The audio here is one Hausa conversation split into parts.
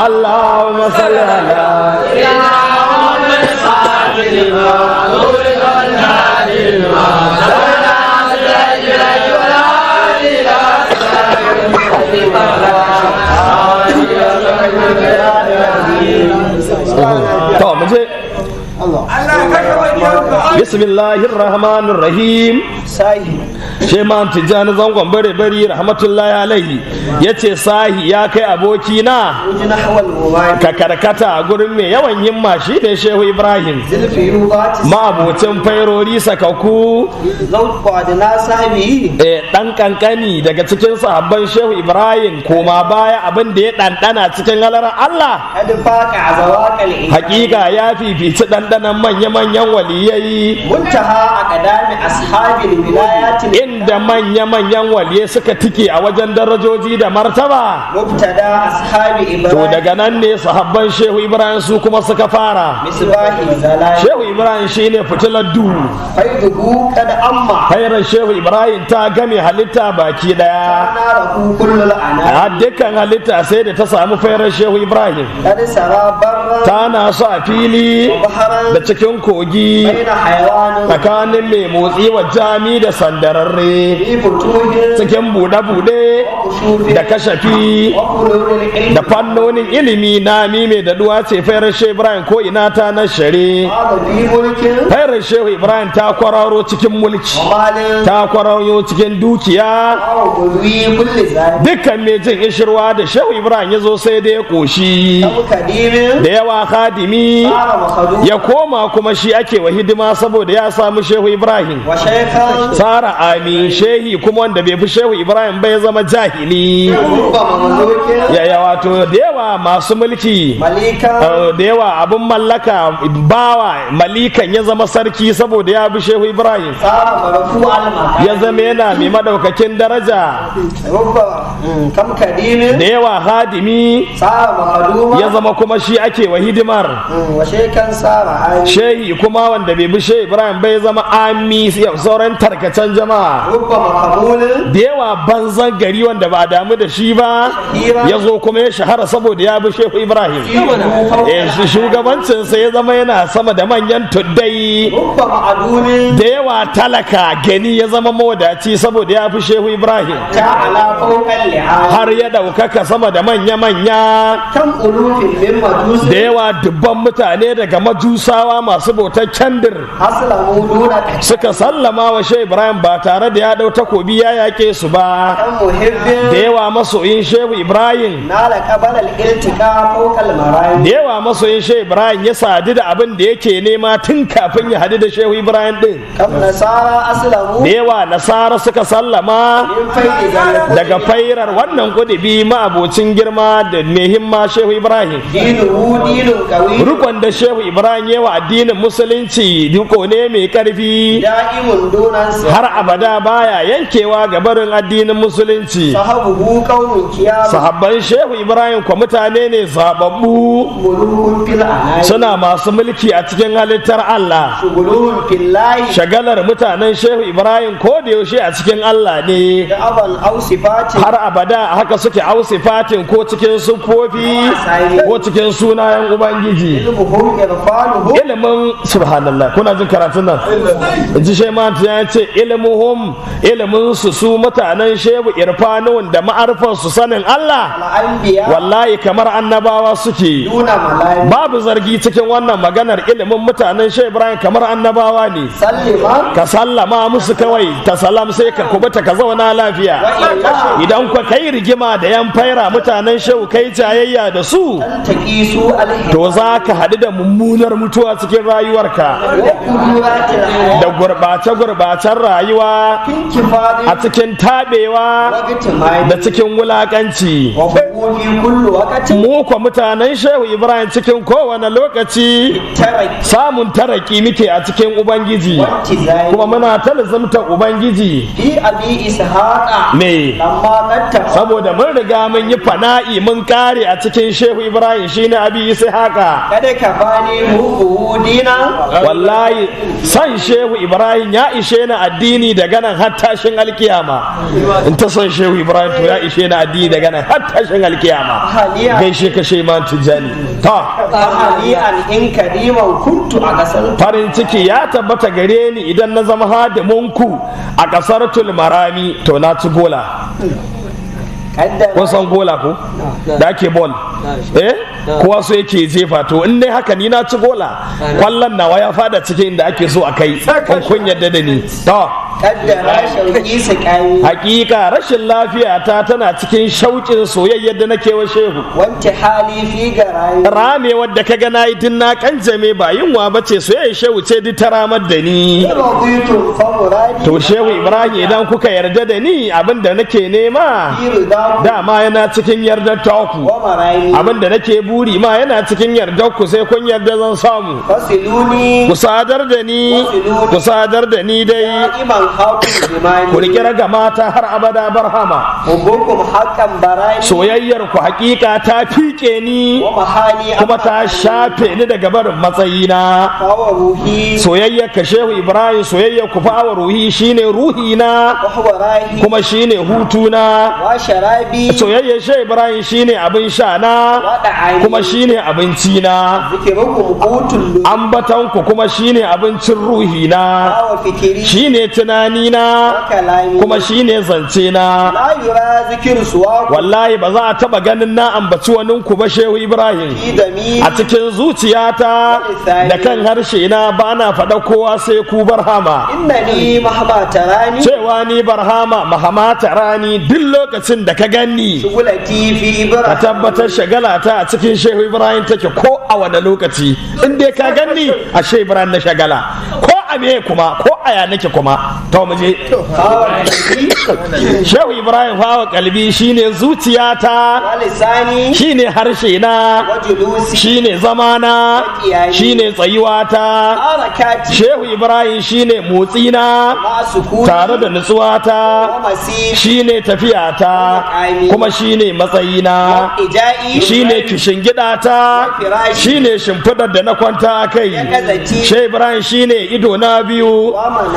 اللهم صل على To mu je. Bismillahir Rahmanir Rahim. Sahi. Sheman Tijjani zangon bare bari rahmatullahi alaihi yace sahi ya kai aboki na wujina hawal mumani ka karkata a gurin mai yawan himma shi ne Shehu Ibrahim zilfi yubati ma'abocin fairori sakakku zawqa da na sahibi dan kankani daga cikin sahabban Shehu Ibrahim koma baya abin da ya ɗanɗana cikin halarar Allah kad faqa azwaqal hakika ya fifici ɗanɗanan manya-manyan waliyai muntaha aqdami ashabil wilayati inda manya-manyan waliyai suka tike a wajen darajoji da martaba mubtada ashabi to ibrahim daga nan ne sahabban Shehu Ibrahim su kuma suka fara misbahi zalal Shehu Ibrahim shine fitilar duhu faiduhu kad amma hairar Shehu Ibrahim ta game halitta baki daya narahu kullul ana a dukkan halitta sai da ta samu fairar Shehu Ibrahim kad sara barra ta nasu a fili bahran da cikin kogi baina hayawanin tsakanin mai motsi wa jami da sandararre fi futuhin cikin buɗe-buɗe kushufi da kashafi wa fululil ilmi da fannonin ilimi na mime da duwa ce fairar Shehu Ibrahim ko ina ta na share hada fi mulkin fairar Shehu Ibrahim ta kwararo cikin mulki wa malin ta kwararo cikin dukiya wa gudwi kulli zani dukkan mai jin ishirwa da Shehu Ibrahim ya zo sai da ya koshi abu kadimin da yawa khadimi fara makhadu ya koma kuma shi ake wa hidima saboda ya samu Shehu Ibrahim wa shaykhan tsara amin shehi kuma wanda bai fi Shehu Ibrahim ba ya zama jahili rubba mamlukin yaya wato da yawa masu mulki malikan da yawa abin mallaka bawa malikan ya zama sarki saboda ya bi Shehu Ibrahim tsara marfu al ya zama yana mai madaukakin daraja rubba kam kadimin da yawa hadimi tsara makhaduma ya zama kuma shi ake wa hidimar wa shaykhan tsara ami shehi kuma wanda bai bi Shehu Ibrahim bai zama ami sauran tarkacen jama'a rubba makabulin da yawa banzan gari wanda ba a damu da shi ba ya zo kuma ya shahara saboda ya bi Shehu Ibrahim shugabancinsa ya zama yana sama da manyan tuddai rubba ma'adumin da yawa talaka gani ya zama mawadaci saboda ya fi Shehu Ibrahim ta ala fawqal li'al har ya ɗaukaka sama da manya-manya kam ulufin min da majusin yawa dubban mutane daga majusawa masu bautar kendir aslamu duna suka sallama wa Shehu Ibrahim ba tare da ya ɗau takobi ya yaƙe su ba kan muhibbin da yawa masoyin Shehu Ibrahim nala qabala al-iltika fawqal marami da yawa masoyin Shehu Ibrahim ya sadu da abin da yake nema tun kafin ya hadu da Shehu Ibrahim din kam nasara aslamu da yawa nasara suka sallama min faidi zal daga fairar wannan kudubi ma'abocin girma da mai himma Shehu Ibrahim dinuhu dinun qawi rukon da Shehu Ibrahim yawa addinin musulunci riko ne mai karfi da'imun dunan har abada baya yankewa ga barin addinin musulunci sahabuhu qaumun kiyam sahabban Shehu Ibrahim kwa mutane ne zababbu mulukun fil anami suna masu mulki a cikin halittar Allah shugulun fillahi shagalar mutanen Shehu Ibrahim ko da yaushe a cikin Allah ne da aban ausifati har abada haka suke ausifatin ko cikin siffofi ko cikin sunayen Ubangiji ilmuhum irfanuhum ilimin subhanallah kuna jin karatun nan in ji shema ya ce ilmuhum ilimin su su mutanen shehu irfanun da ma'arfan su sanin Allah al-anbiya wallahi kamar annabawa suke duna malami babu zargi cikin wannan maganar ilimin mutanen shehu Ibrahim kamar annabawa ne sallima ka sallama musu kawai ta salam sai ka kubuta ka zauna lafiya wa illa idan ku kai rigima da yan faira mutanen shehu kai jayayya da su taqisu al to za ka haɗu da mummunar mutuwa cikin rayuwarka wa quduratil hayat da gurɓace-gurɓacen rayuwa kinkifadin a cikin taɓewa wa da cikin wulaƙanci wa fi kullu waqtin mu kwa mutanen shehu Ibrahim cikin kowane lokaci taraki samun taraki muke a cikin ubangiji wattizai kuma muna ta lizimtar ubangiji fi abi ishaqa me lamma qatta saboda mun riga mun yi fana'i mun kare a cikin shehu Ibrahim shine abi ishaqa kada ka bani muhu dina wallahi san shehu Ibrahim ya ishe ni addini daga nan nan har tashin alkiyama. In ta son Shehu Ibrahim to ya ishe na addini daga nan har tashin alkiyama. Gaishe ka Shehu Man Tijjani. Ta Fahali'an in kariman kuntu a kasar. Farin ciki ya tabbata gare ni idan na zama hadiminku a kasar Tulmarami, to na ci gola. Kun san gola ko da ake ball, eh, kowa so yake jefa. To in dai haka ni na ci gola, kwallon nawa ya fada cikin inda ake so a kai, kun yadda da ni to. Kaddara shauki su kai. Hakika rashin lafiya ta tana cikin shauƙin soyayyar da nake wa Shehu. Wanti hali fi garayi. Rame wadda ka ga nayi din na kanjame ba yunwa bace, soyayyar Shehu ce duk ta ramar da ni. Raditu fa muradi. To Shehu Ibrahim, idan kuka yarda da ni, abin da nake nema fi ridaku. Dama yana cikin yardar taku. Wa marani. Abin da nake buri ma yana cikin yardar ku, sai kun yarda zan samu. Fasiluni. Ku sadar da ni, ku sadar da ni dai. Da'iman hakum limani. Ku riƙe raga mata har abada barhama. Hubbukum haqqan barani. Soyayyar ku hakika ta fiƙe ni wa mahali. Kuma ta shafe ni daga barin matsayina. Wa ruhi. Soyayyar ka Shehu Ibrahim, soyayyar ku fa wa ruhi, shine ruhina. Wa huwa rahi. Kuma shine hutuna. Wa sharabi. Soyayyar Shehu Ibrahim shine abin sha na wa da'ani. Kuma shine abinci na. Zikirukum qutul. Ambatan ku kuma shine abincin ruhi na. Wa fikiri. Shine tunani na. Wa kalami. Kuma shine zance na. La yura zikiru suwaku. Wallahi ba za a taba ganin na ambaci wani ku ba, Shehu Ibrahim, fi dami. A cikin zuciyata da kan harshe na ba na faɗa kowa sai ku, barhama. Innani mahma tarani. Cewa ni barhama mahamata rani, duk lokacin da ka ganni, shugulati fi ka ibrahim. Tabbatar shagala ta a cikin Shehu Ibrahim take ko a wane lokaci. In dai ka ganni a Shehu Ibrahim na shagala, ko a me kuma, ko a ya nake kuma. To mu je. Hawa kalbi. Shehu Ibrahim fawa kalbi shine zuciyata. Wa lisani. Shine harshe na. Wa julusi. Shine zamana, shine tsayuwata. Harakati. Shehu Ibrahim shine motsina ma sukuni. Tare da nutsuwata. Wa masiri. Shine tafiyata kuma shine matsayina. Ija'i. Shine kishingidata, shine shimfidar da na kwanta a kai. Shehu Ibrahim shine ido na biyu,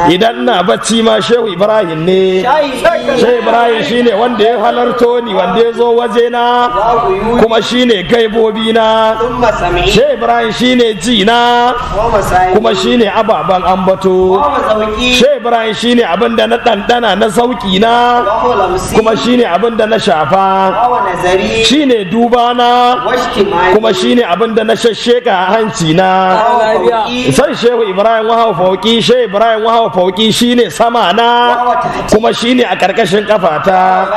idan na bacci ma Shehu Ibrahim ne. Shehu Ibrahim shine wanda ya halarto ni, wanda ya zo wajena, wa uyuni. Kuma shine gaibobi na. Thumma sam'i. Shehu Ibrahim shine ji na wa masai. Kuma shine ababen ambato. Wa mazauki. Shehu Ibrahim shine abin da na ɗanɗana na sauki na wa huwa lamsi. Kuma shine abin da na shafa. Wa nazari. Shine duba na wa ijtimai. Kuma shine abin da na shashsheka a hanci na. Wa fawqi. San Shehu Ibrahim wahawa fauki, Shehu Ibrahim wahawa fauki shine sama na wa tahti. Kuma shine a karkashin kafata,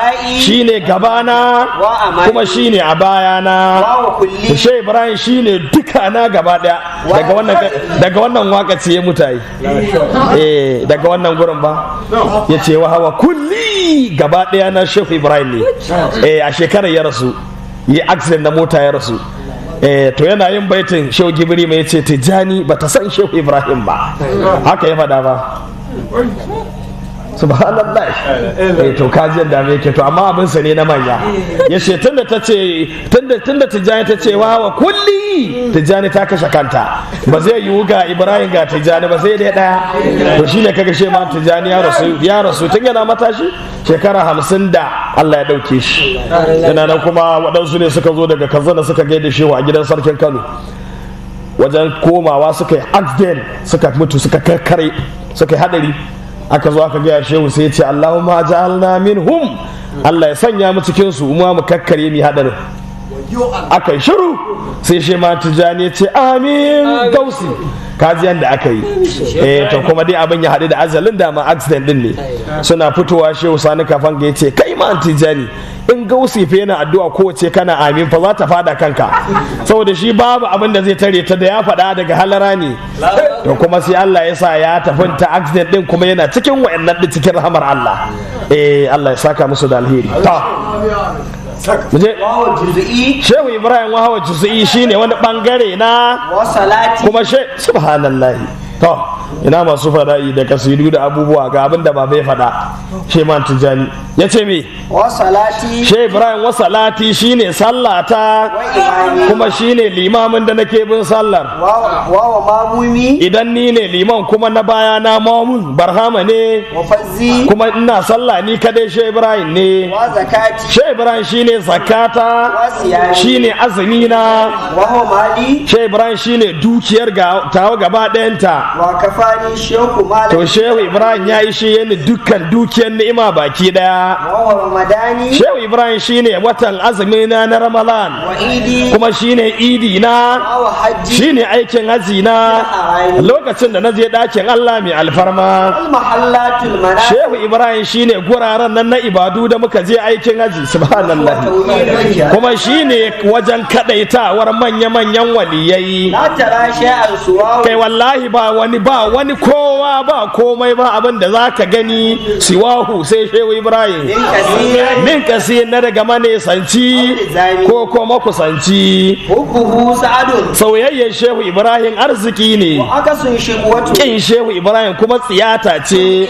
shine gabana wa amani. Kuma shine a bayana. Wa kulli. Shehu Ibrahim shine duka na gaba daya. Daga wannan waka ce ya mutaye, eh, daga wannan gurin ba ya ce wa hawa kulli, gaba daya na Shehu Ibrahim ne. Eh, a shekarar ya rasu, yi accident na mota ya rasu. Eh, to yana yin baitin Shehu Gibri mai ce Tijjani bata san Shehu Ibrahim ba, haka ya faɗa ba. Subhanallah. Eh, to kaji yadda me yake. To amma abin sa ne na manya. Ya ce tunda ta ce tunda Tijjani ta ce wa kulli, Tijjani ta kashe kanta, ba zai yiwu ga Ibrahim ga Tijjani ba, sai dai daya. To shine kaga she ma Tijjani ya rasu, ya rasu tun yana matashi, shekara 50 da Allah ya dauke shi. Yana nan kuma waɗansu ne suka zo daga Katsina suka gaida shehu a gidan sarkin Kano, wajen komawa suka yi accident suka mutu, suka karkare, suka yi hadari. Aka zo aka gaya shehu, sai ya ce Allahumma ja'alna minhum, Allah ya sanya mu cikin su mu mu kakkare mu hadarin. Aka yi shiru, sai shi ma Tijani ya ce amin gausi. Kaji yanda aka yi. Eh, to kuma dai abin ya haɗu da azalin dama, accident din ne. Suna fitowa Shehu Sani Kafan ga yace kai ma Tijani, in gausi fa yana addu'a kowace kana amin fa za ta fada kanka, saboda shi babu abin da zai tare ta da ya faɗa daga halara ne. To kuma sai Allah ya sa ya tafi ta accident din, kuma yana cikin wayannan din cikin rahamar Allah. Eh, Allah ya saka musu da alheri. Ta muje. Wa juz'i. Shehu Ibrahim wahawa juz'i shine wani bangare na wa salati. Kuma she subhanallahi. To ina masu fada'i da kasidu da abubuwa, ga abin da baba ya faɗa. Sheman Tijjani ya ce me? Wa salati. She Ibrahim wa salati shine sallata. Wa imami. Kuma shine limamin da nake bin sallar. Wa mamumi. Idan ni ne liman, kuma na baya na mamun barhama ne. Wa fazzi. Kuma ina sallah ni kadai, She Ibrahim ne. Wa zakati. She Ibrahim shine zakata. Wa siyami. Shine azumi na. Wa huwa mali. She Ibrahim shine dukiyar tawa gaba ɗayanta. Wa kafani shehu malik. To Shehu Ibrahim ya yi shi yani dukkan dukiyar ni'ima baki daya. Wa huwa ramadani. Shehu Ibrahim shine watan azumi na na Ramadan. Wa idi. Kuma shine idi na. Wa huwa hajji. Shine aikin haji na lokacin da na je ɗakin Allah mai alfarma. Al mahallatul manasik. Shehu Ibrahim shine guraren nan na ibadu da muka je aikin haji, subhanallah. Kuma shine wajen kadaitawar manya-manyan waliyai. La tara shay'an suwa. Kai wallahi ba wani, ba wani kowa, ba komai, ba abin da za ka gani siwahu sai Shehu Ibrahim. Min kasirin. Min kasi na daga manesanci ko kuma kusanci. Hubbuhu sa'adun. Soyayyar Shehu Ibrahim arziki ne. Wa akasun shiqwatu. Kin Shehu Ibrahim kuma tsiyata ce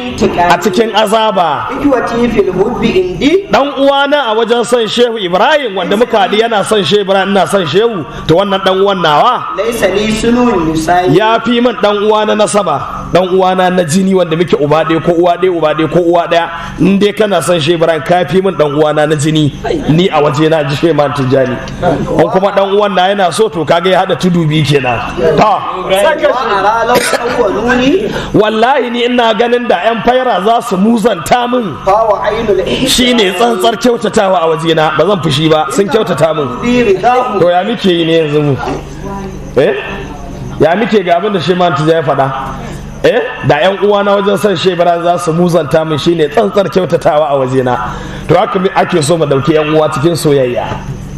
a cikin azaba. Ikwati fil hubbi indi. Dan uwana a wajen son Shehu Ibrahim wanda muka haɗu yana son Shehu Ibrahim ina son Shehu, to wannan dan uwan nawa Laysa li sunun yusai. ya fi min dan uwa na nasaba, dan uwana na jini wanda muke uba ɗaya ko uwa ɗaya uba ɗaya ko uwa ɗaya. In dai kana son Shehu Ibrahim, ka fi min dan uwana na jini ni a waje na, ji Shehu Man Tijjani. In kuma dan uwan na yana so, to kaga ya haɗa tudu biyu kenan. To Wa ara law awwaluni. Wallahi ni ina ganin da yan faira za su muzanta min, Fa wa ainul ihsan. shine tsantsar kyautatawa a wajena, ba zan fushi ba, sun kyautata min. Bi ridahu. To ya muke yi ne yanzu mu? Eh, ya muke ga abin da shi man ya faɗa? Eh, da yan uwana wajen son Shehu Ibrahim za su muzanta min, shine tsantsar kyautatawa a wajena. To haka ake so mu dauki yan uwa cikin soyayya.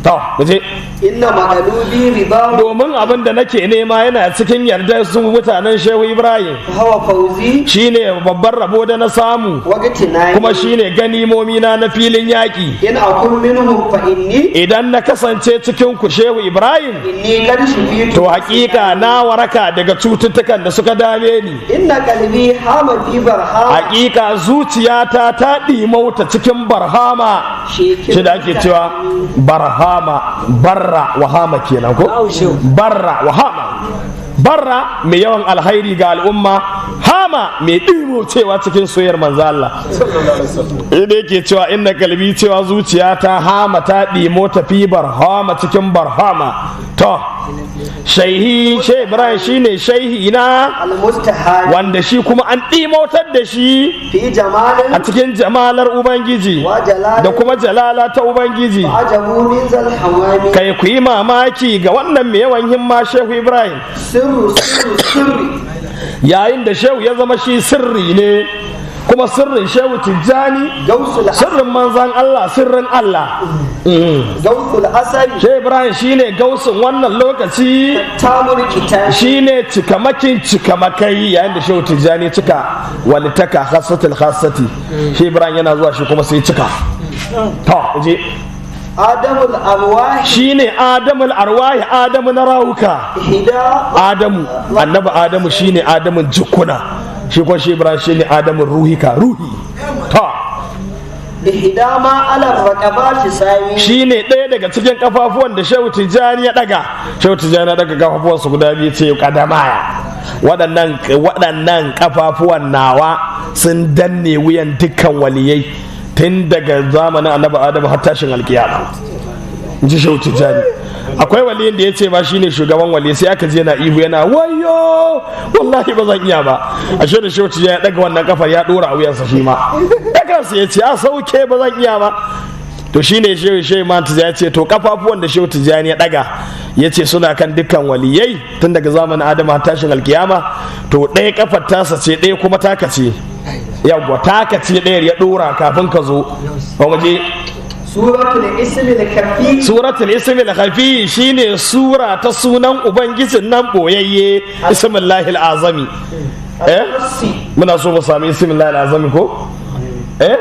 To mu je. Inna maqalubi ridahu. Domin abin da nake nema yana cikin yardar su mutanen Shehu Ibrahim. Hawa fauzi. Shine babban rabo da na samu. Wa gatinani. Kuma shine ganimomi na na filin yaƙi. In akun minhum fa inni. Idan na kasance cikin ku Shehu Ibrahim, Inni qad shufitu. to hakika na waraka daga cututtukan da suka dame ni. Inna qalbi hama fi barhama. Hakika zuciyata ta ɗimauta cikin barhama, shi da ake cewa barhama, barra wahama kenan ko? Barra wahama, barra mai yawan alhairi ga al'umma, hama mai ɗimocewa cikin soyayyar manzo Allah. Inda yake cewa inna kalbi, cewa zuciyata, hama ta ɗimo tafi barhama cikin barhama. To shaihi Shehu Ibrahim shine shaihi na Al mustahab. wanda shi kuma an ɗimotar da shi Fi jamalin. a cikin jamalar Ubangiji Wa jalalin. da kuma jalala ta Ubangiji. Ajabu min zal hawami. Kai ku yi mamaki ga wannan mai yawan himma Shehu Ibrahim. Sirru sirru sirri. Yayin da Shehu ya zama shi sirri ne, kuma sirrin Shehu Tijjani, Gausul sirrin manzan Allah, sirrin Allah. Gausul asari. Shehu Ibrahim shine gausin wannan lokaci. Tamul kitab. Shine cikamakin cikamakai. Yayin da Shehu Tijjani cika walitaka khassatul khassati, Shehu Ibrahim yana zuwa shi kuma sai cika. To je. Adamul arwahi. Shine Adamul arwahi, Adamu na rawuka. Hida. Adamu, annabi Adamu shine Adamun jikuna, shi kuma shi Ibrahim shine Adamun ruhika, ruhi ta. Ihda ma ala raqabati sawi. Shine ɗaya daga cikin kafafuwan da Shehu Tijjani ya daga. Shehu Tijjani ya daga kafafuwansa guda biyu, ce kadamaya, waɗannan kafafuwan nawa sun danne wuyan dukkan waliyai tun daga zamanin annabi Adamu har tashin alkiyama, in ji Shehu Tijjani. Akwai waliyin da ya ce ma shine shugaban wali, sai aka je yana ihu yana wayo, wallahi ba zan iya ba. Ashe da Shehu Tijjani ya daga wannan kafar ya dora a wuyansa, shi ma da kansa ya ce a sauke, ba zan iya ba. To shine Shehu ma Tijjani ya ce to kafafuwan da Shehu Tijjani ya daga ya ce suna kan dukkan waliyai tun daga zamanin Adamu har tashin alkiyama, to ɗaya kafar tasa ce, ɗaya kuma taka ce. Yawwa, taka ce ɗayar ya dora kafin ka zo ba mu je. Suratul ismil kafi. Suratul ismil khafi shine sura ta sunan ubangijin nan boyayye, ismillahi azami. Eh, muna so mu sami ismillahi azami ko? Eh,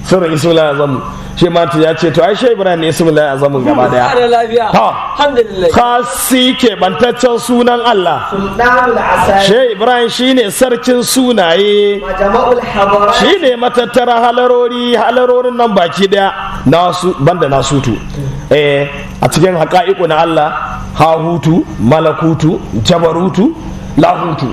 sirrin ismillahi azami. Shi ma ya ce to ai Shehu Ibrahim ne ismullahi azamin gaba daya. Ƙara lafiya. Ha. Alhamdulillah. Khasi keɓantaccen sunan Allah. Sultanul asali. Shehu Ibrahim shine sarkin sunaye. Majama'ul hadarat. Shine matattara halarori, halarorin nan baki daya nasu banda nasutu. A cikin haƙa'iƙu na Allah, hahutu, malakutu, jabarutu, lahutu,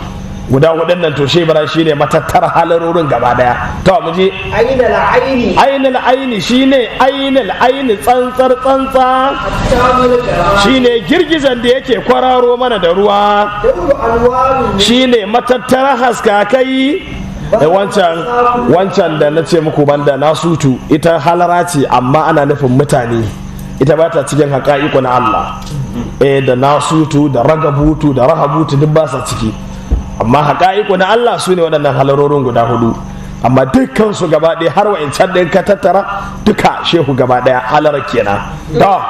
guda hudun nan, to Shehu Ibrahim shine matattara halarorin gaba daya. To mu je. Aina al-aini. Ainul aini shine ainul aini, tsantsar tsantsa. Tamil karama. Shine girgizan da yake kwararo mana da ruwa. Dauru anwaru. Shine matattara haskakai da wancan da na ce muku banda nasutu, ita halara ce amma ana nufin mutane, ita ba ta cikin haƙa'iƙu na Allah. Da nasutu da ragabutu da rahabutu duk ba sa ciki, amma haƙa'iƙu na Allah su ne waɗannan halarorin guda hudu. Amma dukkan su gaba ɗaya, har wa'incan ɗin ka tattara duka, shehu gaba ɗaya halarar kenan. To.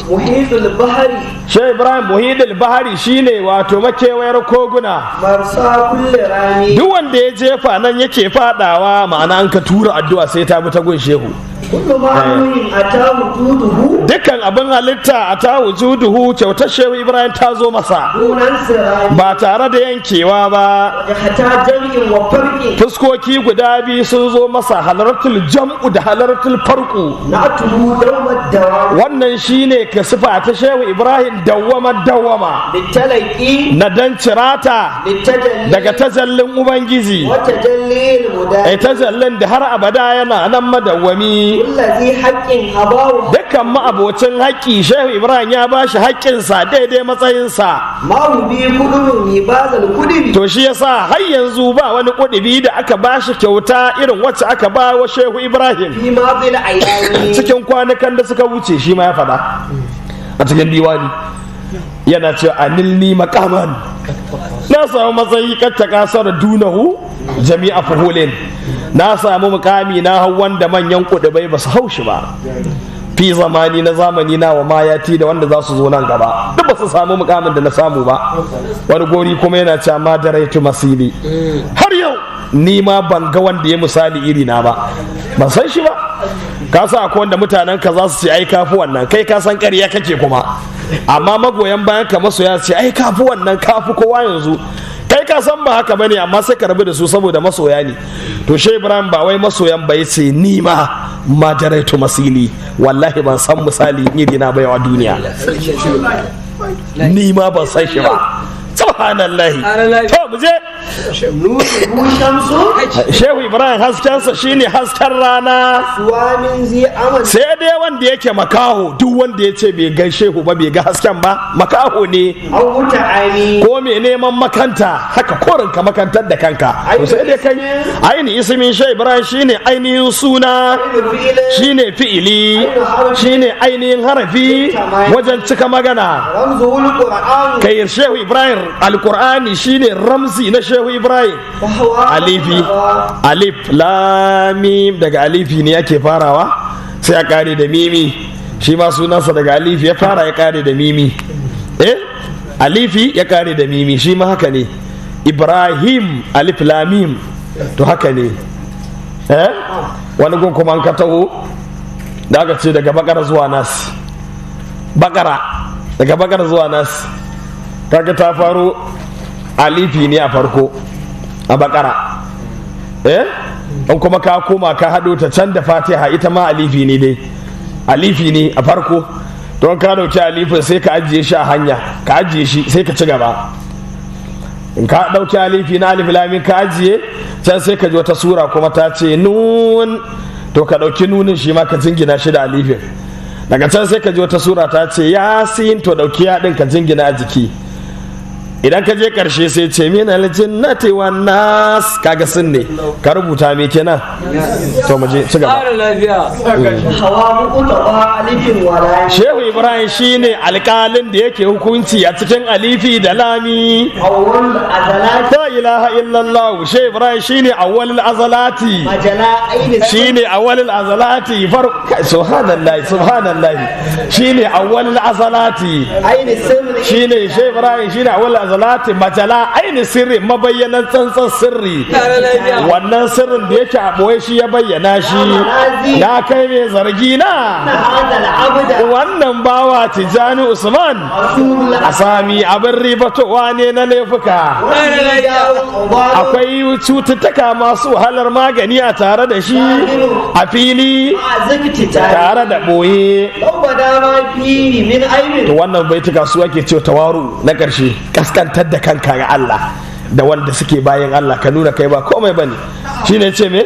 Muhitul bahari. Shehu Ibrahim muhidul bahari shine wato makewayar koguna. Marsa kulli rami. Duk wanda ya jefa nan yake fadawa, ma'ana an ka tura addu'a sai ta bi ta gun shehu. Kullu ma'murin atahu tuduhu. Dukkan abin halitta a ta wujuduhu, kyautar Shehu Ibrahim ta zo masa Dunan sirani. ba tare da yankewa ba. Wajhata jam'in wa farqin. Fuskoki guda biyu sun zo masa, halartul jam'u da halartul farqu. Na'tuhu dawmat dawam. Wannan shine ka sifa ta Shehu Ibrahim dawwama dawwama. Litalaqi. Na dan cirata Litajalli. daga tajallin ubangiji. Wa tajalli al-mudani. Ai tajallin da har abada yana nan madawwami. Allazi haqqin abahu. Dukkan ma'abocin haƙƙi, Shehu Ibrahim ya ba shi haƙƙinsa daidai matsayinsa. Ma hu bi kudurun ibazal kudiri. To shi yasa har yanzu ba wani ƙudubi da aka ba shi kyauta irin wacce aka ba wa Shehu Ibrahim Fi ma bil ayani. cikin kwanukan da suka wuce. Shi ma ya faɗa a cikin diwani, yana cewa anilni maqaman, na samu matsayi katta kasar dunahu jami'a fuhulin, na samu mukami na hau wanda manyan kudubai ba su hau shi ba fi zamani na zamani na wa mayati, da wanda za su zo nan gaba duk ba su samu mukamin da na samu ba. Wani gori kuma yana cewa ma daraitu masili, har yau ni ma ban ga wanda ya misali iri na ba, ban san shi ba. Ka sa akwai wanda mutanen ka za su ce ai kafi wannan, kai ka san ƙarya kake kuma, amma magoyan bayan ka masoya su ce ai kafi wannan, kafi kowa yanzu, kai ka san ba haka bane, amma sai ka rabu da su saboda masoya ne. To Shehu Ibrahim ba wai masoyan ba, yace ni ma ma jaraitu masili, wallahi ban san misali iri na baiwa duniya, ni ma ban san shi ba. Subhanallahi. To mu je. Nuruhu shamsu. Shehu Ibrahim haskensa shine hasken rana. Suwa min zi amal. Sai dai wanda yake makaho, duk wanda ya ce bai ga shehu ba, bai ga hasken ba, makaho ne. Aw muta'ali. Ko mai neman makanta, haka korin ka makantar da kanka. To sai dai kai ainihin ismin Shehu Ibrahim shine ainihin suna, shine fi'ili, shine ainihin harafi wajen cika magana. Ramzuhul qur'an. Kai Shehu Ibrahim alqur'ani shine ramzi na Shehu Ibrahim. Alifi, alif lamim, daga alifi ne ake farawa sai a kare da mimi. Shi ma sunansa daga alifi ya fara ya kare da mimi. Alifi ya kare da mimi, shi ma haka ne. Ibrahim alif lamim, to haka ne. Wani gun kuma an ka taho da aka ce daga bakara zuwa nas, bakara daga bakara zuwa nas, kaga ta faro alifi ne a farko a bakara. In kuma ka koma ka haɗo ta can da fatiha, ita ma alifi ne dai, alifi ne a farko. Don ka dauki alifin sai ka ajiye shi a hanya, ka ajiye shi sai ka ci gaba. In ka dauki alifi na alif lamin ka ajiye can, sai ka ji wata sura kuma ta ce nun, to ka dauki nunin shi ma ka jingina shi da alifin. Daga can sai ka ji wata sura ta ce yasin, to dauki yaɗin ka jingina a jiki. Idan ka je karshe sai ce min aljinnati wan nas, kaga sun ne ka rubuta me kenan. To mu je ci gaba. Ƙara lafiya. Hawa muqtaba alifin wala. Shehu Ibrahim shine alƙalin da yake hukunci a cikin alifi da lami. Awwal azalat. La Ilaha illallah. Shehu Ibrahim shine awwalul azalati. Majala aini. Shine awwalul azalati far. Subhanallahi, subhanallahi, shine awwalul azalati. Aini sirri. Shine Shehu Ibrahim shine awwalul azalati majala aini sirri, mabayyanan tsantsan sirri. Wannan sirrin da yake a boye shi ya bayyana shi. Ya kai mai zargi na, hada al-abda. Wannan bawa Tijani Usman rasulullah. A sami abin ribatowa ne na laifuka. Akwai cututtuka masu wahalar magani a tare da shi a fili tare da ɓoye. To wannan baituka su ake cewa tawaru na ƙarshe, kaskantar da kanka ga Allah da wanda suke bayan Allah, ka nuna kai ba komai bane. Shine ce me?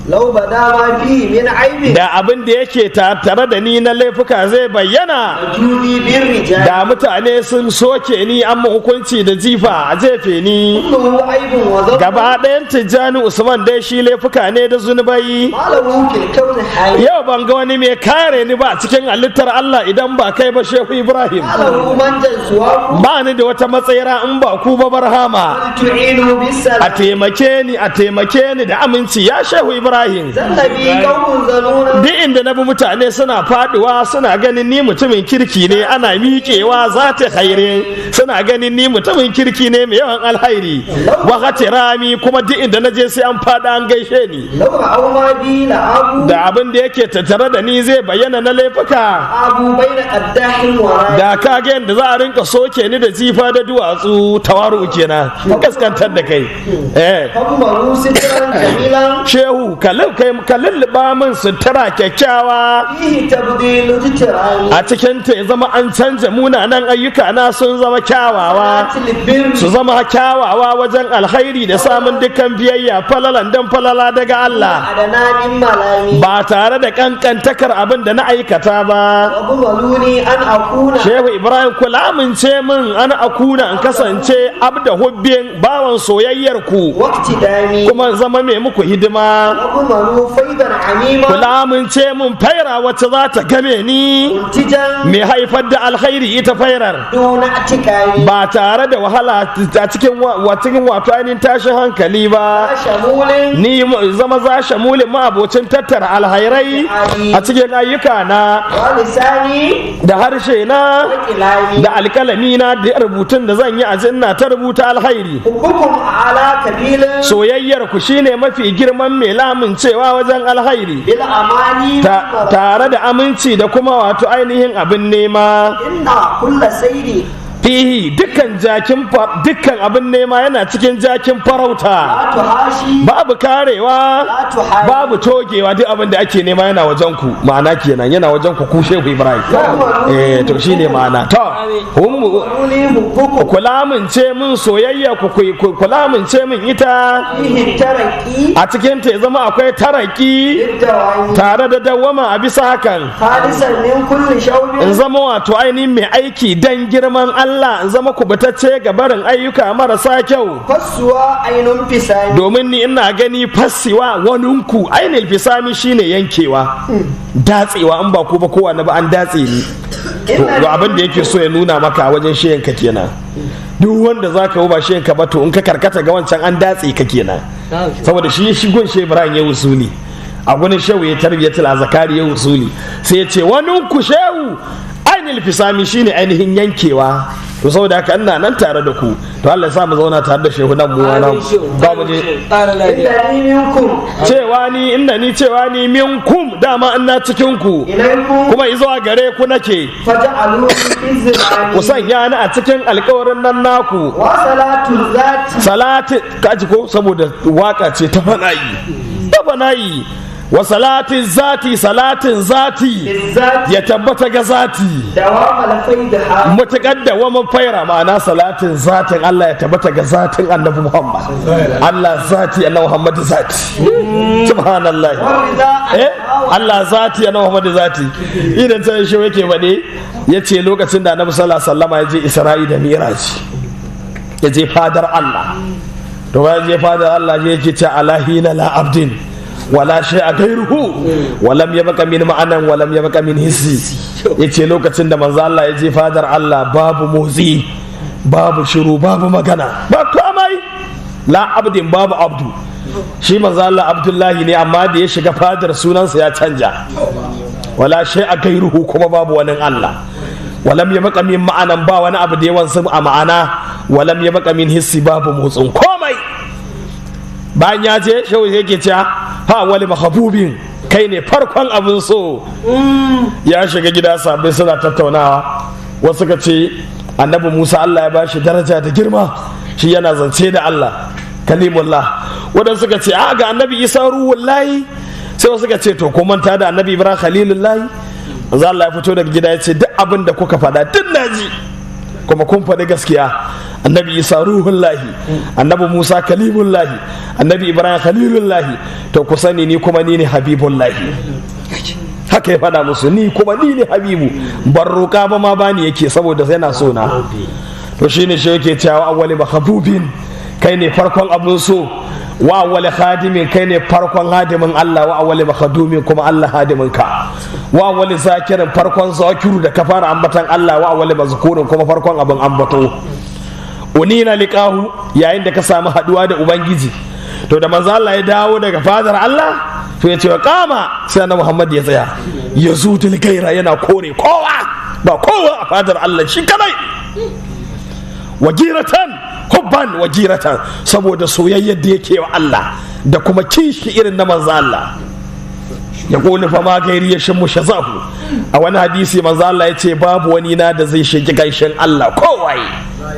لو بدا ما فيه من عيب. Da abin da yake tare da ni na laifuka zai bayyana, جودي بالرجال. da mutane sun soke ni an mu hukunci da jifa a jefe ni. كله عيب وذنب. Gaba ɗayan Tijjani Usman dai shi laifuka ne da zunubai. ما له في الكون حي. Yau ban ga wani mai kare ni ba a cikin halittar Allah idan ba kai ba, Shehu Ibrahim. ما له من سواه. Ba ni da wata matsayira in ba ku ba, Barhama. تعينه A بالسلام. taimake ni, a taimake ni da aminci, ya Shehu Ibrahim. النبي قوم ظنون. Duk inda na bi mutane suna faduwa, suna ganin ni mutumin kirki ne, ana miƙewa za ta haire, suna ganin ni mutumin kirki ne mai yawan alhairi wa rami, kuma duk inda na je sai an fada an gaishe ni. لو رأوا ما بي لعبوا. Da abin da yake tattare da ni zai bayyana na laifuka, أبو بين قداح وراء. da ka ga yadda za a rinka soke ni da jifa da duwatsu. Tawaru kenan, kaskantar da kai, eh. فضمروا سترا جميلا. Shehu, ka lulluɓa min sutura kyakkyawa. فيه تبديل ستران. A cikin ta ya zama an canja munanan ayyuka na sun zama kyawawa, البر. su zama kyawawa wajen alkhairi da samun dukkan biyayya, falalan dan falala daga Allah, أدنى من ملامي. ba tare da kankantakar abin da na aikata ba. وضمنوني أن أكون. Shehu Ibrahim, kula amince min an akuna, in kasance abda hubbin, bawan soyayyar ku, واقتدامي. kuma in zama mai muku hidima. وضمنوا فيضا عميما. Kula amince min faira wacce za ta game ni, منتجا. mai haifar da alkhairi ita fairar, دون اعتكام. ba tare da wahala a cikin cikin wato ainihin tashin hankali ba. شمول. Ni zama za shamulin ma'abocin tattara alhairai a cikin ayyuka na, ولساني. da harshe na, وكلامي. da alkalami na, da rubutun da zan yi a ina ta rubuta alhairi. حبكم على كبيل. Soyayyar ku shine mafi girman mai lamuncewa wajen alhairi, بالأماني. tare da aminci da kuma wato ainihin abin nema. إن كل سيد. Fihi dukkan jakin dukkan abin nema yana cikin jakin farauta. لا تحاشي. Babu karewa, لا تحاشي. babu togewa, duk abin da ake nema yana wajen ku, ma'ana kenan yana wajen ku, ku Shehu Ibrahim, eh. To shine ma'ana to hum قولي حبكم. ku lamunce min soyayya ku, ku lamunce min ita. فيه الترقي. A cikin ta ya zama akwai taraki للدوام. tare da dawwama a bisa hakan. خالصا من كل شوب. In zama wato ainihin mai aiki dan girman Allah, in zama kubutacce ga barin ayyuka marasa kyau. فالسوى عين انفسام. Domin ni ina gani fassiwa waninku ainihin fisami shine yankewa, datsewa, in ba ku ba kowa na ba an datse ni. To abin da yake so ya nuna maka a wajen sheyanka kenan, duk wanda za ka ba sheyanka ba, to in ka karkata ga wancan an datse ka kenan. Saboda shi shigon Shehu Ibrahim ya wusuli a gurin shehu, ya tarbiyatul azakari ya wusuli, sai ya ce waninku shehu ainihin fisami shine ainihin yankewa. To saboda haka ina nan tare da ku, to Allah ya sa mu zauna tare da shehu nan mu nan ba mu je. إنني منكم. Cewa ni inda ni, cewa ni minkum, dama ina cikin ku, إليكم. kuma izuwa gare ku nake. فجعلوني في الزمان. Ku sanya ni a cikin alkawarin nan naku. وصلاة الذات. Salati kaji ko, saboda waka ce ta fana'i, ta fana'i. Wa salatin zati, salatin zati, بالذات. ya tabbata ga zati, دوام الفيض حال. mutakar da wama faira, ma'ana salatin zatin Allah ya tabbata ga zatin Annabi Muhammad. Allah zati, Annabi Muhammad zati, subhanallah. والرضا. Eh, Allah zati, Annabi Muhammad zati. Idan sai shi yake faɗe, yace lokacin da Annabi sallallahu alaihi wasallama ya je Isra'i da Mi'raj, ya je fadar Allah, to bayan je fadar Allah je yake ce alahina la abdin wala shay'a ghayruhu walam yabqa min ma'anan walam yabqa min hissi. Yace lokacin da manzo Allah ya je fadar Allah babu motsi, babu shiru, babu magana, ba komai. La abdin, babu abdu. Shi manzo Allah Abdullahi ne, amma da ya shiga fadar sunansa ya canja. Wala shay'a gairuhu, kuma babu wani Allah. Walam ya baka min ma'anan, ba wani abu da yawan sun a ma'ana. Walam ya baka min hissi, babu motsin komai. Bayan ya je, shehu yake cewa ha wali mahabubin, kai ne farkon abin so. Ya shiga gida, sabbin suna tattaunawa. Wasu ka ce annabi Musa Allah ya bashi daraja da girma, shi yana zance da Allah, kalimullah. Waɗansu suka ce a ga annabi Isa ruhullahi. Sai wasu suka ce to ko manta da annabi Ibrahim khalilullahi. Manzo Allah ya fito daga gida ya ce duk abin da kuka faɗa duk naji, kuma kun faɗi gaskiya. Annabi Isa ruhullahi, annabi Musa kalimullahi, annabi Ibrahim khalilullahi. To ku sani ni kuma ni ne habibullahi. Haka ya faɗa musu, ni kuma ni ne habibu. Ban roƙa ba ma bani yake, saboda yana so na. To shine shi yake cewa awwali mahabubin, kai ne farkon abun so. Wa awwali khadimin, kai ne farkon hadimin Allah. Wa awwali makhadumin, kuma Allah hadimin ka. Wa awwali zakirin, farkon zakiru da ka fara ambatan Allah. Wa awwali mazkurin, kuma farkon abin ambato. Unina liqahu, yayin da ka samu haduwa da ubangiji. To da manzo Allah ya dawo daga fadar Allah, to ya ce wa kama sai annabi Muhammad ya tsaya, ya zutul gaira, yana kore kowa, ba kowa a fadar Allah, shi kadai. Wajiratan hubban wajiratan, saboda soyayyar da yake wa Allah da kuma kishi irin na manzo Allah. Ya kuli fa ma gairi ya shimmu shazahu. A wani hadisi manzo Allah ya ce babu wani na da zai shigi gaishen Allah, kowaye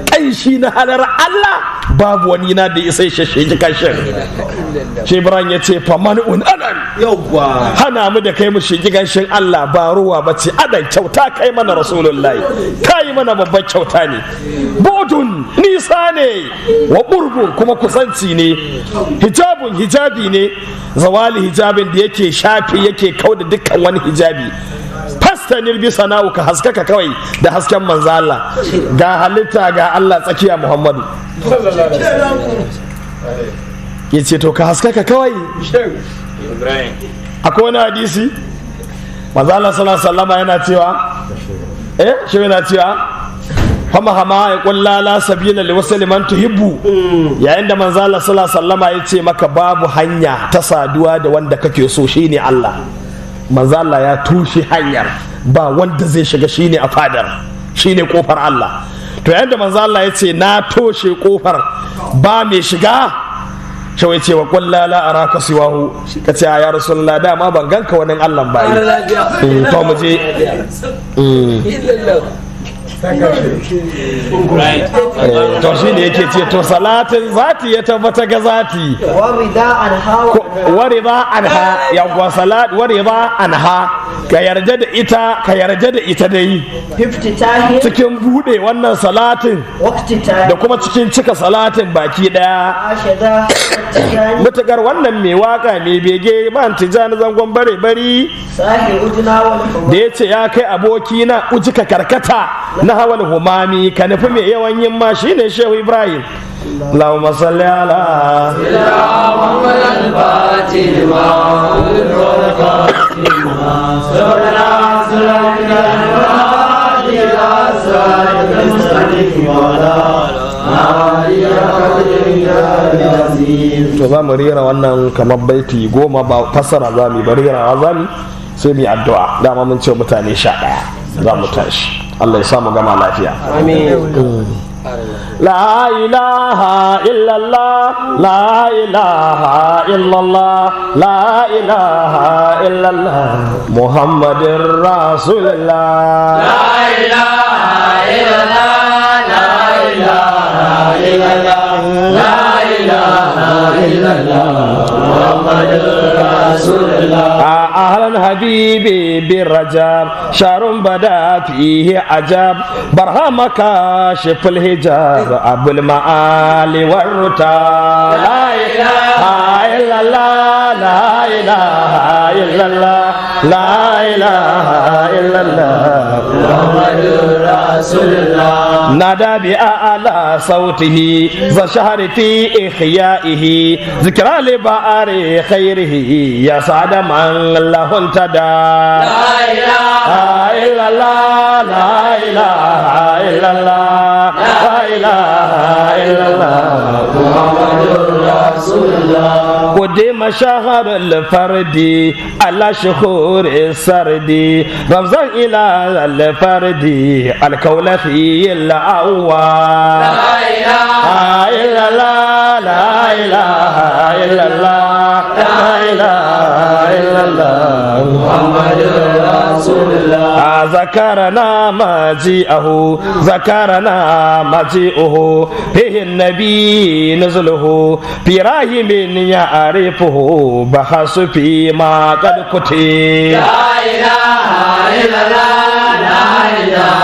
kanshi na halar Allah, babu wani na da isa ya shigi gaishen shi. Ibrahim ya ce fa man'un anan, Yawwa. hana mu da kai mu shigi ganshin Allah ba ruwa ba ce, adan kyauta kai mana rasulullahi, kai mana babban kyauta ne. Budun nisa ne, wa burbun kuma kusanci ne. Hijabun hijabi ne, zawali hijabin da yake shafi, yake kauda dukkan wani hijabi. Fastanir bi sana'u, ka haskaka kawai da hasken manzo Allah. Ga halitta ga Allah tsakiya Muhammadu. Yace to ka haskaka kawai. Akwai wani hadisi manzo Allah sallallahu alaihi wasallam yana cewa shi yana cewa fama hama ya kulla la sabila li wasli man tuhibbu. Yayin da manzo Allah sallallahu alaihi wasallam ya ce maka babu hanya ta saduwa da wanda kake so, shine Allah. Manzo Allah ya tushe hanyar, ba wanda zai shiga, shine a fadar, shine kofar Allah. To yayin da manzo Allah ya ce na toshe kofar, ba mai shiga, shawai ce wa kulla la araka siwahu, ka ce ya rasulullah dama ban ganka wani Allah ba yi. To mu je. To shi ne yake ce to salatin zati ya tabbata ga zati. Warida anha. Warida anha, yawwa, salat warida anha, ka yarda da ita, ka yarda da ita dai. Fiftitahi. Cikin bude wannan salatin waqtitahi da kuma cikin cika salatin baki daya. Ashada tijani. Mutakar wannan mai waka mai bege man tijani zangon bare bari sahi ujna wal da ya ce ya kai abokina ujika karkata na hawal humami, ka nufi mai yawan yin ma, shine Shehu Ibrahim. Allahumma salli ala To za mu rera wannan kamar baiti 10, ba fassara za mu yi ba, rerawa za mu, sai mu yi addu'a. Dama mun ce mutane 11 za mu tashi. Allah ya sa mu gama lafiya. Amin. La ilaha illallah, la ilaha illallah, la ilaha illallah, Muhammadin Rasulullah. La ilaha illallah, la ilaha illallah, la ilaha illallah, Muhammadur Rasulullah. أهلا حبيبي بالرجب، شهر بدا فيه عجب، برهام كاشف الحجاب، أبو المعالي والرتاب. لا إله إلا الله، لا إله إلا الله، لا إله إلا الله، Muhammadur Rasulullah. نادى بأعلى صوته ذا شهر في إحيائه، ذكرى لبعر خيره، يا سعد من له انتدى. La ilaha لا إلا الله، لا إله إلا الله، لا إله إلا الله. Muhammadur رسول الله. قدم شهر الفرد على شهور السرد، رمزا إلى الفرد الكولخي الأول. لا إله إلا الله، لا إله إلا الله، لا إله إلا الله، محمد رسول الله. ذكرنا مجيئه، ذكرنا مجيئه، فيه النبي نزله، في راهب يعرفه، بحث فيما قد كتب. لا إله إلا الله، لا إله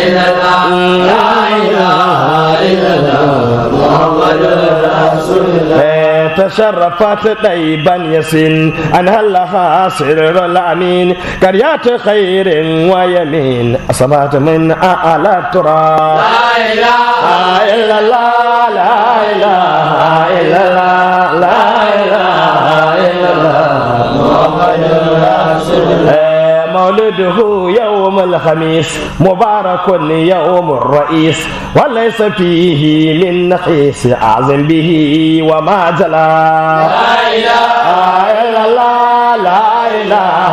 إلا الله، لا إله إلا الله، محمد رسول الله. تشرفت طيبا يسن أنها لها سر الأمين، قريات خير ويمين، أصبحت من أعلى التراب. لا إله إلا الله، لا إله إلا الله، لا إله إلا الله، محمد رسول الله. مولده يوم الخميس مبارك يوم الرئيس، وليس فيه من نقيس، أعظم به وما جلا. لا إله إلا الله، لا إله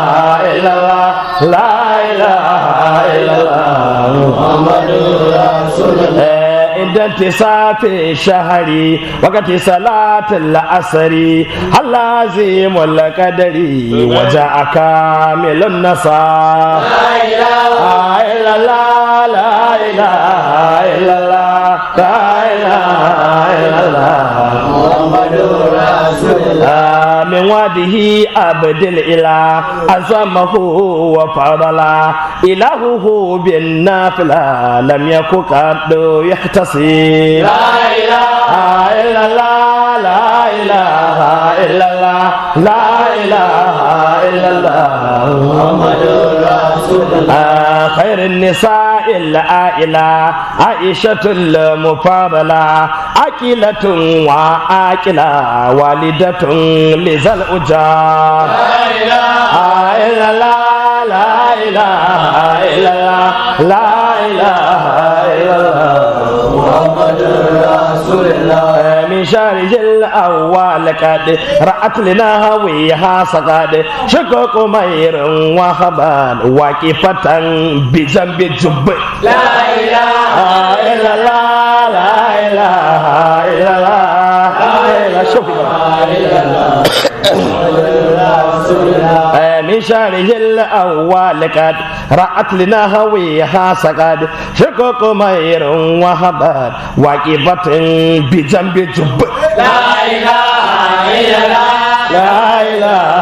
إلا الله، لا إله إلا الله، محمد رسول الله. عند انتصاف الشهر وقت صلاة العصر، اللازم القدر، وجاء كامل النصر. لا إله إلا الله، لا إله إلا الله، لا إله إلا الله، محمد رسول الله. من وعده عبد الإله عظمه وفضلا، إلهه بالنافلة لم يكن قد يحتسب. لا إله إلا الله، لا إله إلا الله، لا إله إلا الله، محمد رسول الله. خير النساء العائلة عائشة المفاضلة، عاقلة وعاقلة، والدة لذا الأجار. لا إله إلا الله، لا إله إلا الله، لا إله إلا الله، محمد رسول الله. من شارج الأول قد رأت لنا هويها سقد، شقق مير وخبان، واقفة بجنب جب. لا إله إلا الله، لا إله إلا الله، لا إله إلا الله، محمد رسول الله. من شاره الأول قد رأت لنا هويها سقد، شقق مير وهبات، واقفة بجنب جب. لا إله إلا الله، لا إله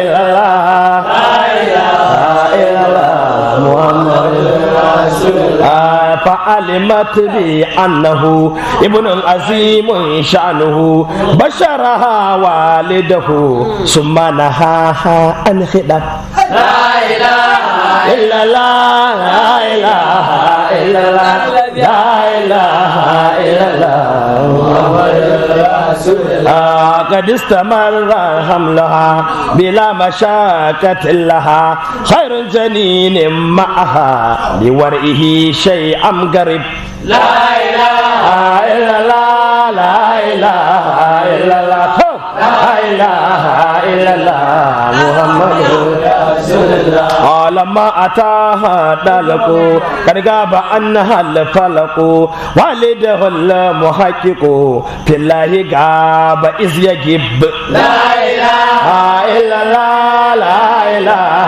إلا الله، لا إله إلا الله، محمد رسول الله. فعلمت بأنه ابن عظيم شأنه، بشرها والده ثم نهاها عن خدم. لا إله إلا الله، لا إله إلا الله، لا إله إلا الله، محمد رسول الله. قد استمر حملها بلا مشاكة لها، خير جنين معها لورئه شيئا قريب. لا إله إلا الله، لا إله إلا الله، لا إله إلا الله، محمد رسول الله. لما أتاها دلق، قد غاب عنها الفلق، والده المحقق في الله غاب إذ يجب. لا إله إلا الله، لا إله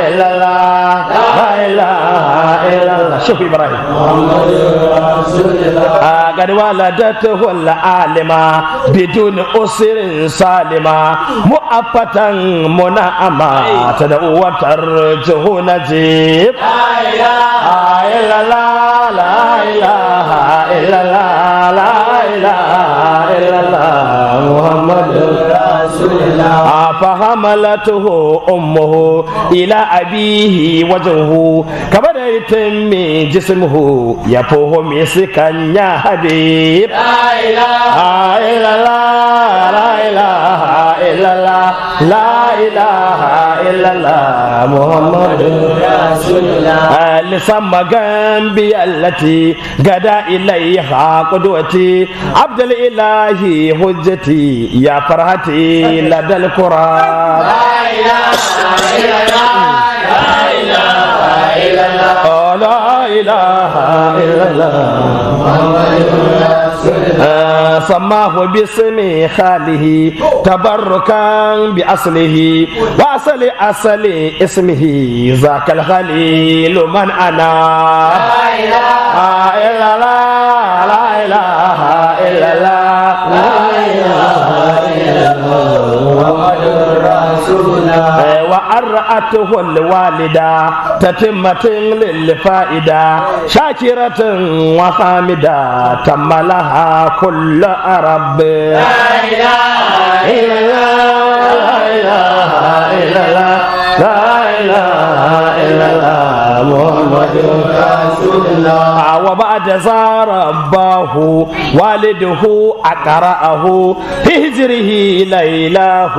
إلا الله، لا إله إلا الله. شوف إبراهيم محمد رسول الله. قد ولدته العالمة بدون أسر سالمة، مؤفة منعمة، تدعو وترجه نجيب. لا إله إلا الله، لا إله إلا الله، لا إله إلا الله، محمد رسول الله. فحملته أمه إلى أبيه وجهه كبر يتم جسمه يفوه مسكا يا حبيب. لا إله إلا الله، لا إله إلا الله، لا إله إلا الله محمد رسول الله. لسما جنبي التي غدا إليها قدوتي عبد الإله حجتي يا فرحتي لدى القرآن. لا إله إلا الله، لا إله إلا الله، لا إله إلا الله محمد رسول الله. سماه باسم خاله تبركا بأصله وأصل أصل اسمه ذاك الخليل من أنا. لا إله إلا الله، لا إله إلا الله، لا إله إلا الله محمد رسول الله. وأرأته الوالدة تتمة للفائدة شاكرة وحامدة تم لها كل أرب. لا إله إلا الله، لا إله إلا الله، لا إله إلا الله محمد رسول الله. وبعد ذا رباه والده أقرأه في هجره ليلاه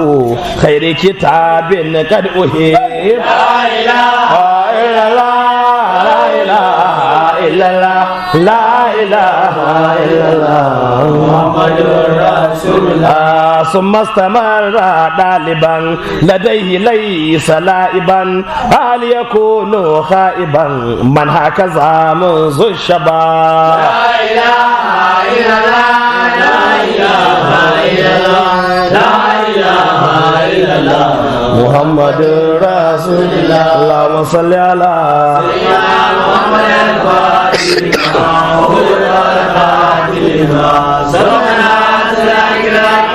خير كتاب قد أهيب. لا إله إلا الله، لا إله إلا الله، لا إله إلا الله محمد رسول الله. ثم استمر طالبا لديه ليس لائبا هل يكون خائبا من هكذا منذ الشباب. لا إله إلا الله، لا إله إلا الله، لا إله إلا الله محمد رسول الله. اللهم صل على سيدنا محمد الفاتح لما أغلق والخاتم لما سبق ناصر الحق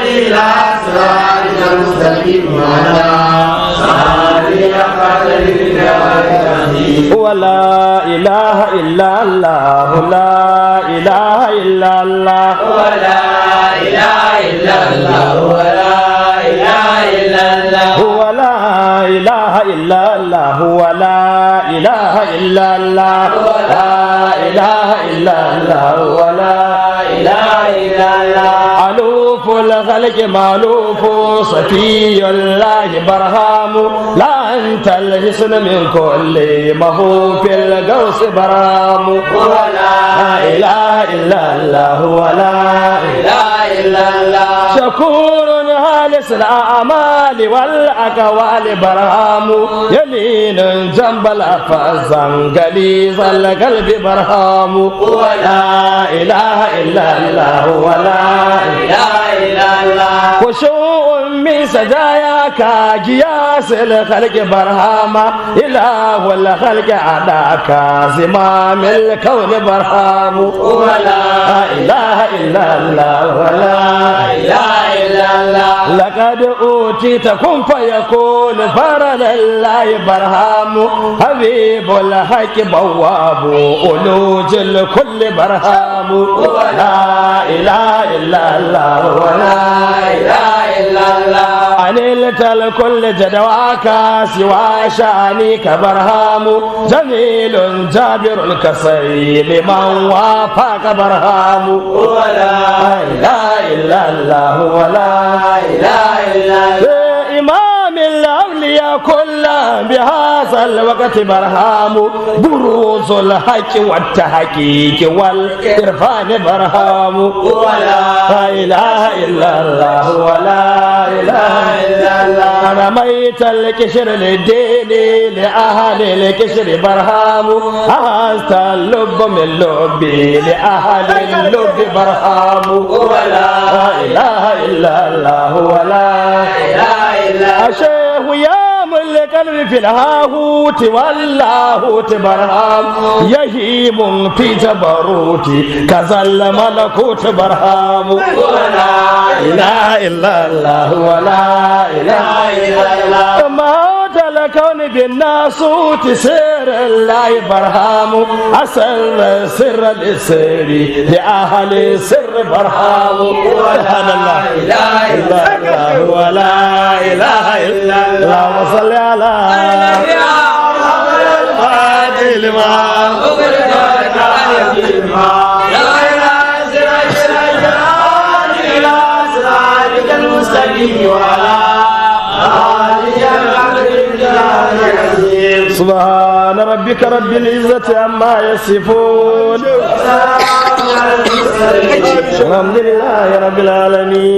إلى صراطك المستقيم وعلى آله حق قدره العظيم. ولا إله إلا الله، لا إله إلا الله، ولا إله إلا الله، ولا إله إلا الله، ولا إله إلا الله، ولا إله إلا الله، لا إله إلا الله، ولا إله إلا الله. ألوف الخلق مالوف صفي الله برهام لا أنت الحسن من كل ما هو في القوس برهام. ولا لا إله إلا الله، ولا إله إلا الله. شكور هالس الأعمال والأقوال برهام يلين جنب الأفزان غليظ القلب برهام. ولا إله إلا الله، ولا إله إلا الله. خشوع من سجاياك جياس الخلق برهاما إله الخلق عداك زمام الكون برهام. ولا إله إلا الله، ولا إله إلا الله. لقد أوتيت كن فيكون فرد الله برهام حبيب الحق بواب ألوج الكل برهام. لا إله إلا الله، ولا إله إلا الله. أنلت الكل جدواك سوى شأنك برهام جميل جابر الكسي لمن وافاك برهام. ولا إله إلا الله، ولا إله إلا الله. إمام الأولياء كلهم بهذا الوقت برهام بروز الحق والتحقيق والإرفان برهام. ولا لا إله إلا الله، ولا إله إلا الله. رميت الكشر للدين لأهل الكشر برهام أهزت اللب من لبي لأهل اللب برهام. ولا لا إله إلا الله، ولا إله إلا الله. الشيخ يا ملك القلب في الهاهوت واللاهوت برهام يهيم في جبروت كذا الملكوت برهام. ولا إله إلا الله، ولا إله إلا الله. موت الكون بالناسوت سر الله برهام أسر سر السر لأهل سر برهام. سبحان الله، إله إلا الله، ولا إله إلا الله. اللهم صل على الفاتح لما أغلق والخاتم لما لا إله إلا الله إلى صراطك المستقيم وعلى ربك رب العزة عما يصفون. الحمد لله رب العالمين.